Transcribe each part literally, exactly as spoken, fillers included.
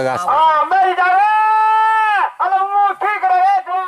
Gas. Ah, mari darah! Alam muti ka darah tu.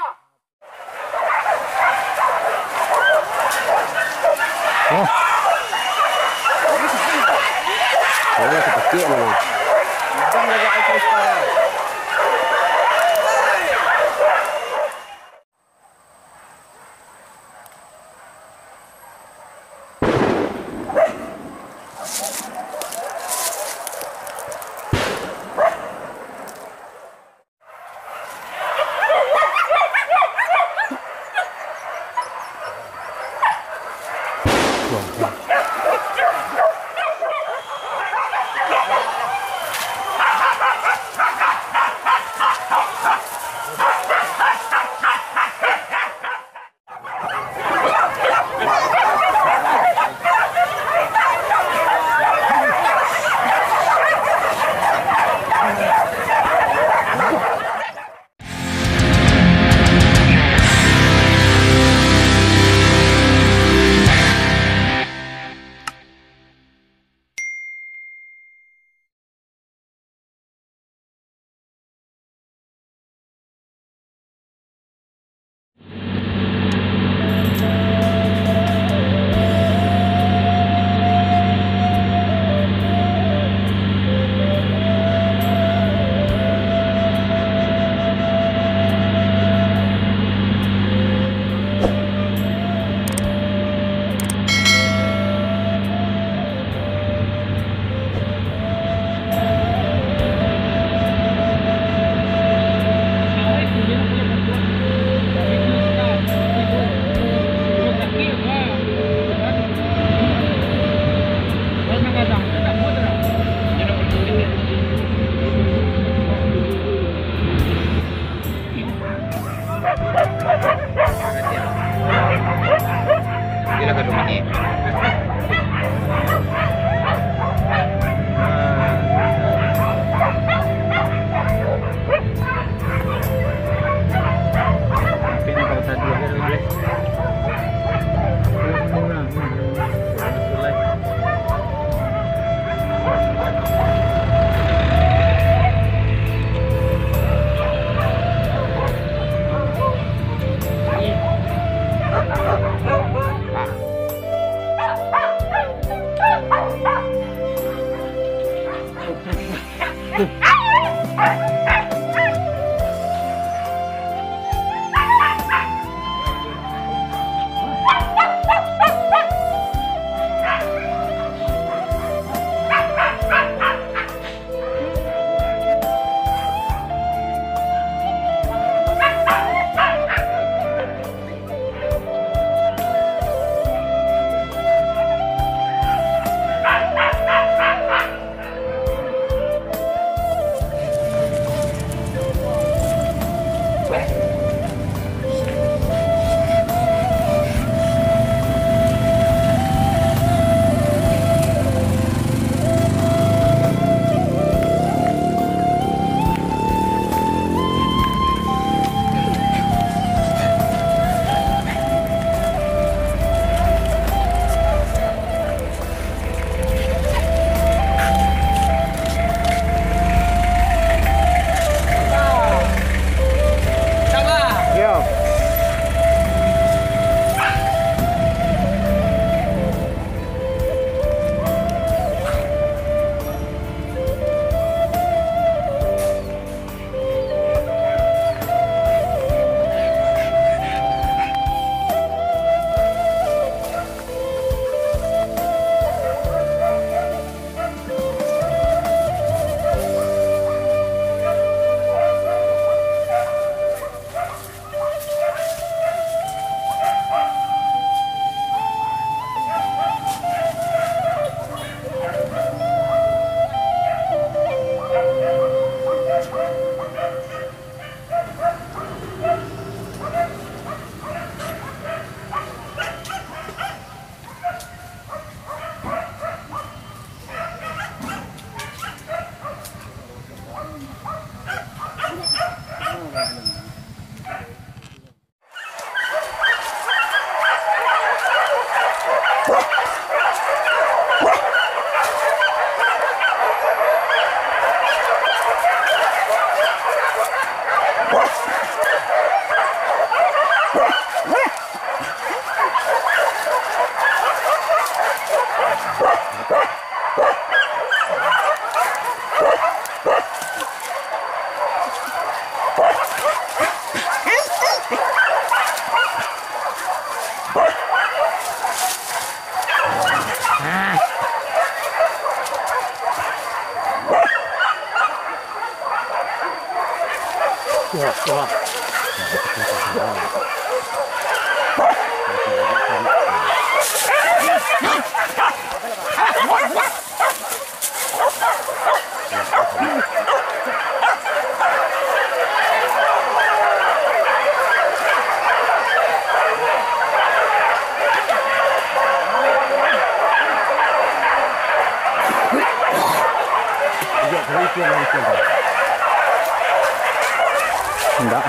Indak.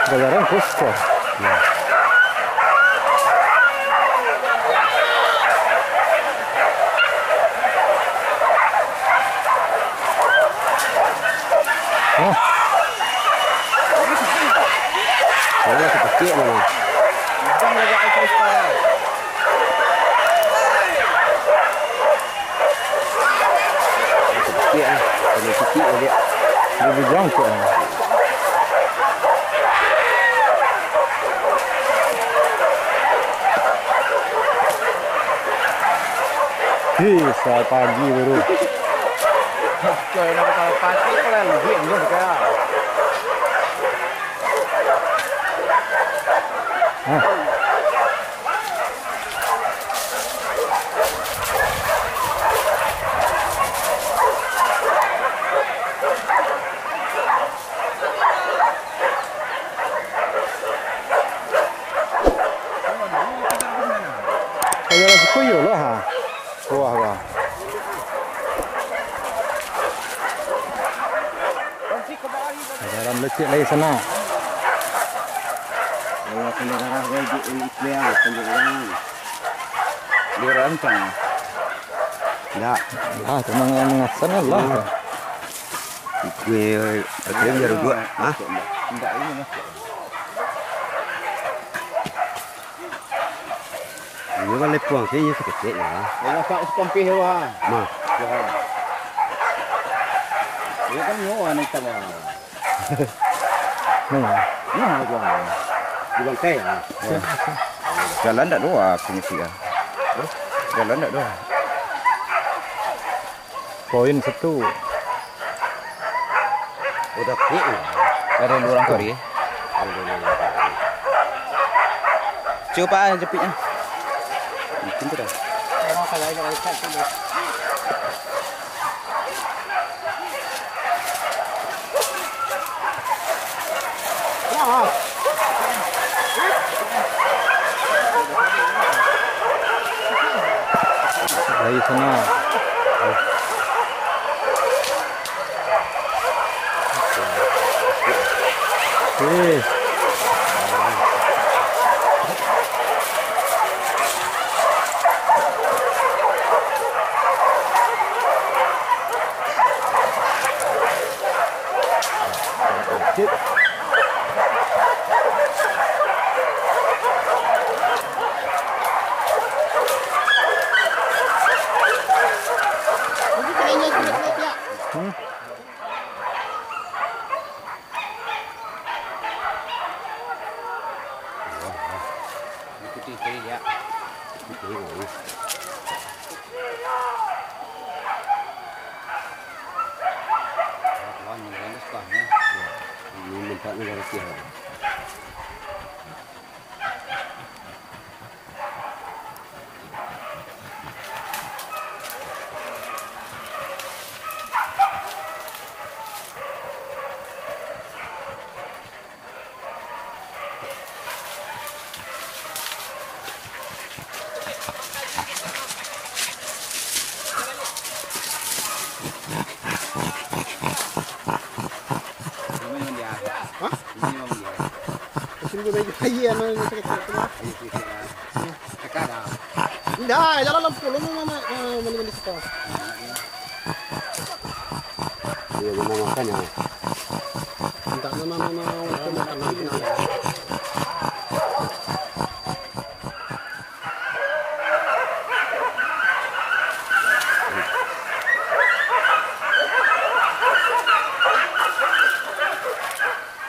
Galaran kosong. Hah? Kalau lah kepetik mana? Kepetik ah, kalau kepetik balik. Dia berjangkut ah. Hei, selamat pagi, bro. Coy, nak tahu pasti kalau lebih enggak sekarang. Hah? Kalau lah suko, iyolah, ha. Wah, wah. Dalam lecek lai sana. Kalau kena darah, wajib ikliang, panjang orang. Dia orang sana. Ndak. Lah, cuma yang mengasan lah. Ikliang, ikliang biar dua. Hah? Ndak, ini masuk. Inyo kan lepuang, kayaknya sakecek lah. Dia masak sekompih tu, ha. Ma. Ya. Dia kan nyawa ni sama. Nah. Nah, tu, ha. Di bangkai, ha. Jalan tak doa aku mesti, ah. Hah? Jalan tak doa. Poin satu. Udah klik ni. Ada dua orang kori, eh? Cuba ah, jepitnya. Mungkin tu dah. Dari sana. Wih. Hmm? Ikuti, ikuti, ya. Ikuti, ikuti. Ini tempatnya dari sini. Hah? Sungguh baik aja, anu, ini sakit. Indah, jalan lampu, lu mau ma-, ma-, mandi-mandi situ. Iya, memang makanya. Entah, memang, memang, memang, memang, memang.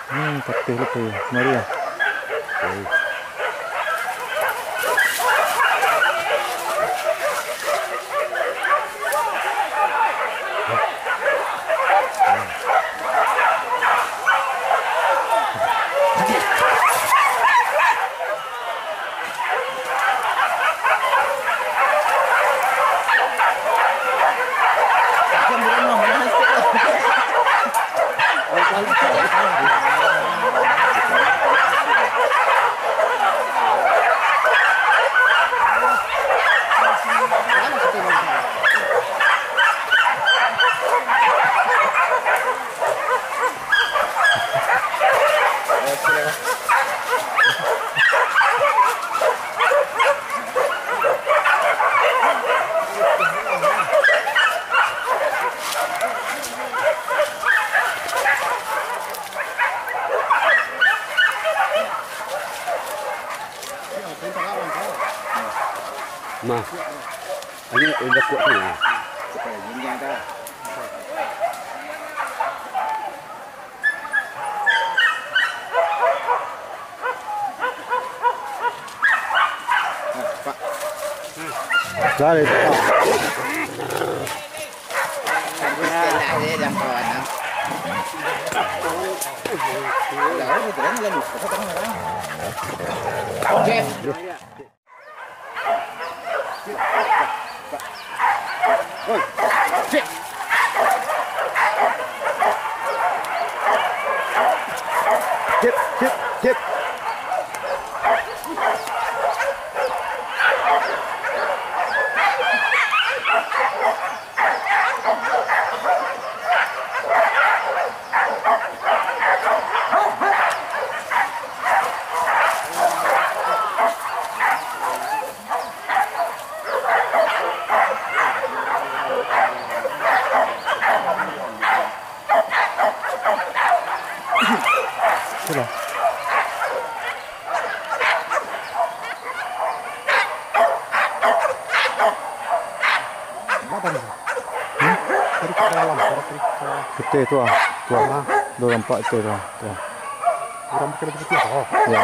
Hmm, patih lupo yo. Mari yo. Mah, ini udah kuat ni, ah. Dari, Pak. Pitih tu ah, tu ah. Duo nampak pitih tu ah, tu ah. Urang pakai baju putiah tu. Ya.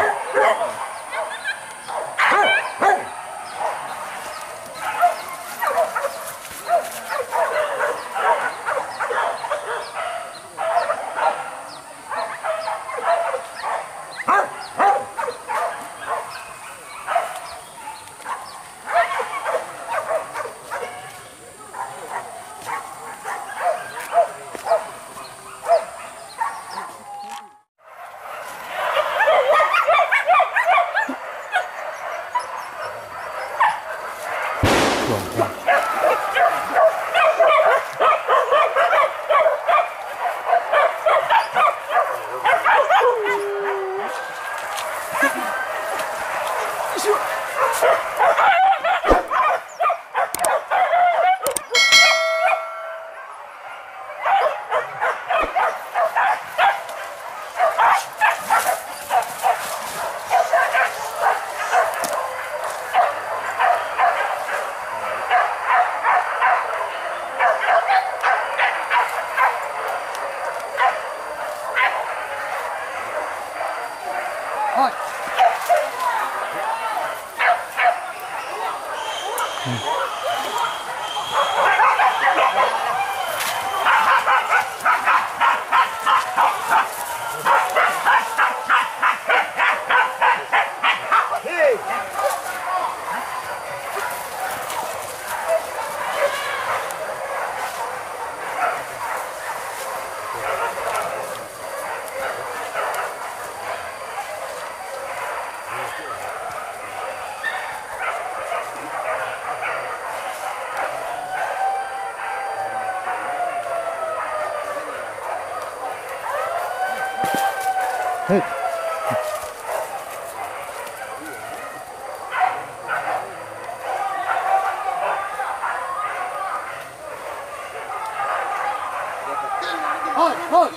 Hoi, hoi.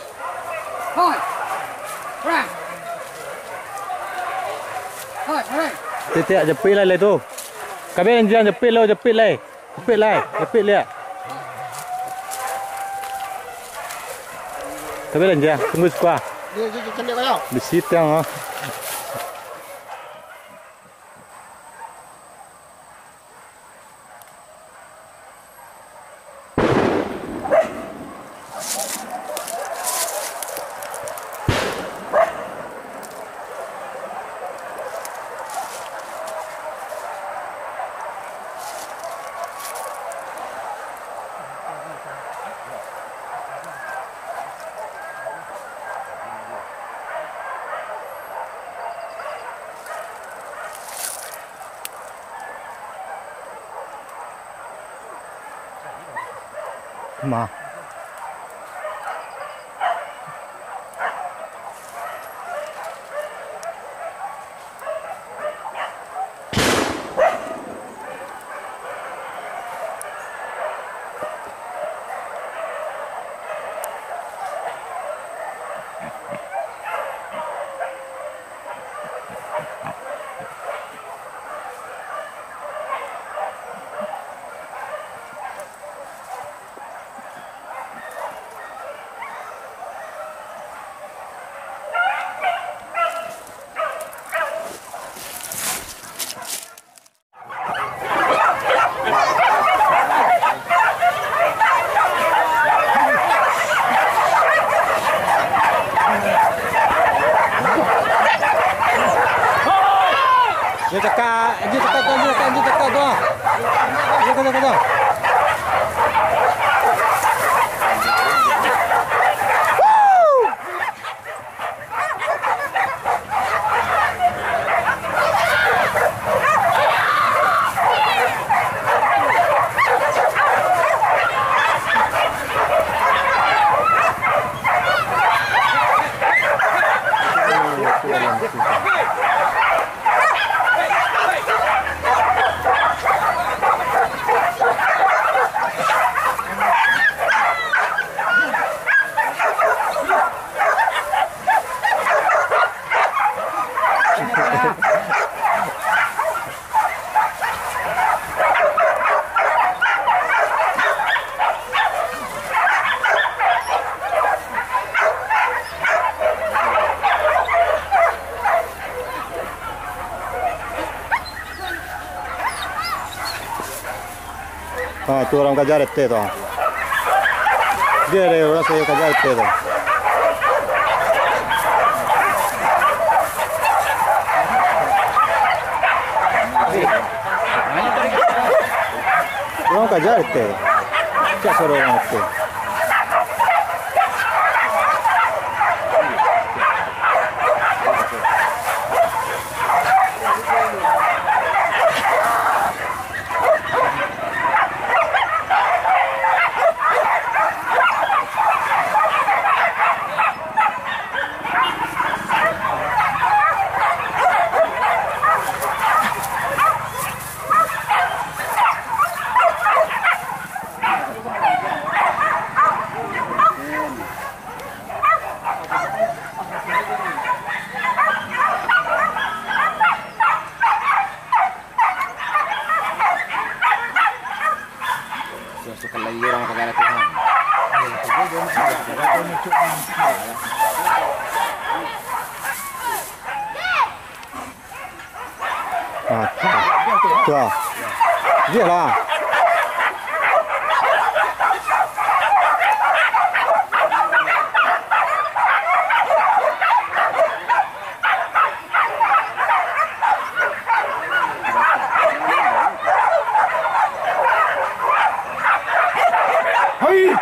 Hoi. Rah. Hoi, hoi. Tiak, japik lah, lai tu. Kabeh anjiang japik lo, japik lai. Japik lai, japik lai. Kabeh anjiang, tunggu siko ah. Dia, dia, dia caliak kau. Bisi tiang ah. Mah. Dia cakap, dia cakap tu, dia cakap, dia cakap tu. Dia cakap tu. Ah, tu urang kaja R T tu. Dia ada urang saya kaja R T tu. Urang kaja R T. Cak suara urang R T. Suka lagi urang pagara Tuhan. Ah, tu lah. Bialah. Hai!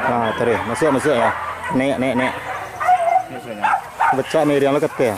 Ah, tarik. Masuk, masuk ya. Naik, naik, naik. Becak miriang lah kata.